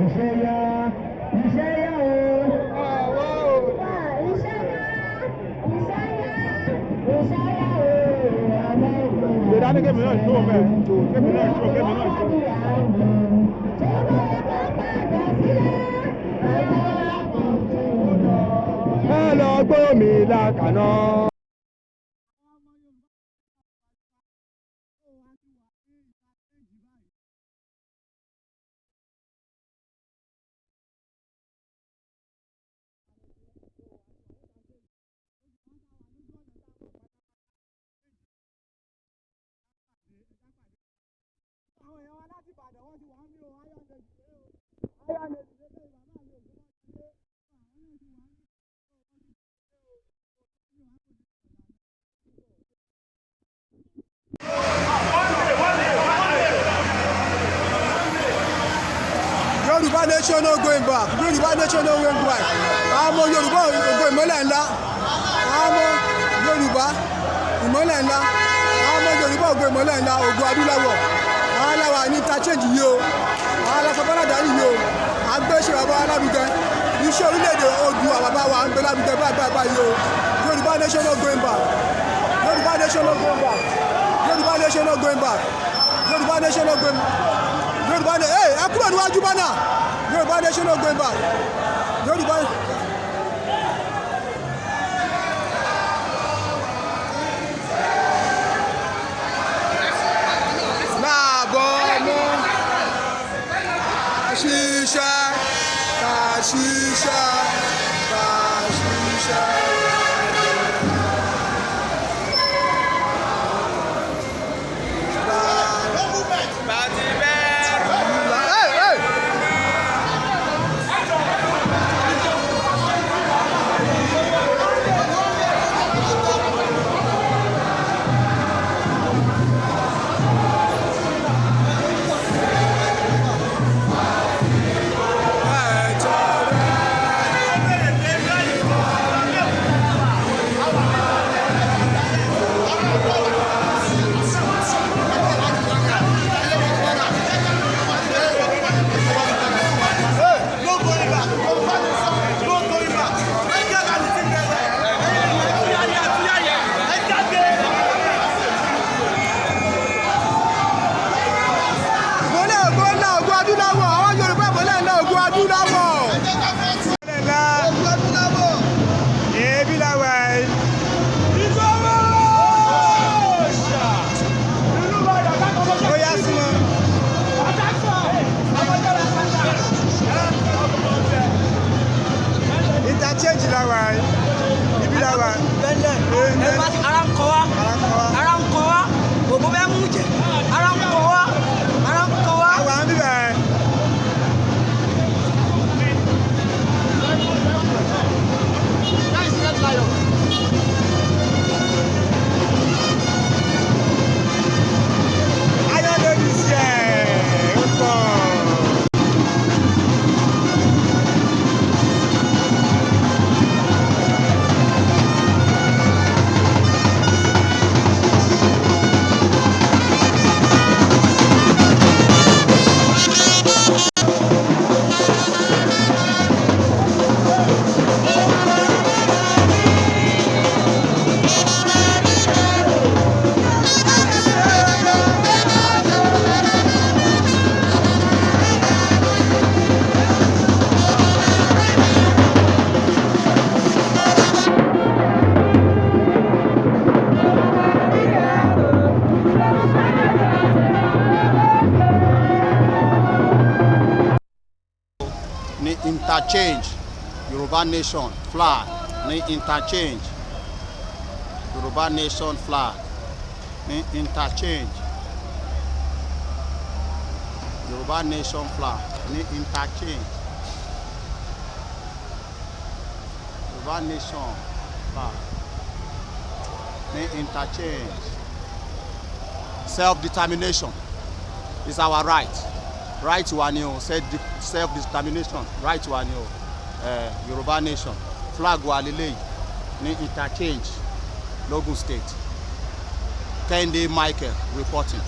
Iṣẹ́ yá, iṣẹ́ yá o. Iṣẹ́ yá, iṣẹ́ yá, iṣẹ́ yá o. Ìdá ní kémi náà ṣó mẹ́, kémi náà ṣó, kémi náà ṣó. Ẹ lọ gbómi làkàná. Àwọn èèyàn wa láti Ìbàdàn, wọ́n ti wà ń bí o. Iron Lady rèé o, Iron Lady rèé o, bàbá mi ò gbọ́dọ̀ ṣe àwọn náà ti wà ń bí o, wọ́n ti rèé o, wọ́n ti rèé o. Yorùbá nation no going back. Yorùbá nation no going back. Àwọn ọmọ Yorùbá, ògo ìmọ́lẹ̀ ńlá. Àwọn ọmọ Yorùbá, ìmọ́lẹ̀ ńlá. Àwọn ọmọ Yorùbá, ògo ìmọ́lẹ̀ ńlá, ògo adúláwọ̀. Àwọn aláwa ní interchange yìí o. Àwọn aláfọ̀bọ́ládà yìí o. Àgbẹ̀ṣe bàbá alárugẹ iṣẹ́ orílẹ̀-èdè Oòduà, bàbá wa ń gbé lárugẹ báyìí báyìí báyìí o. Yorùbá nation no going back. Yorùbá nation no going back. Yorùbá nation no going back. Yorùbá nation no going. Yorùbá ní ẹ ẹ kúrò níwájú banner. Yorùbá nation no going back. Yorùbá. Láàbọ̀ ọmọ ṣiṣẹ́ ká ṣiṣẹ́ ká ṣiṣẹ́. Hey, hey! Ẹ̀tọ́ rẹ̀. Interchange, Yorùbá Nation flag ní interchange. Yorùbá Nation flag ní interchange. Yorùbá Nation flag ní interchange. Yorùbá Nation flag ní interchange. Self-determination is our right. Right wa ni o, self-determination right wa ni o. Yorùbá Nation flag wa lélẹ́yìí ní interchange, l'Ogun State. Kehinde Michael reporting.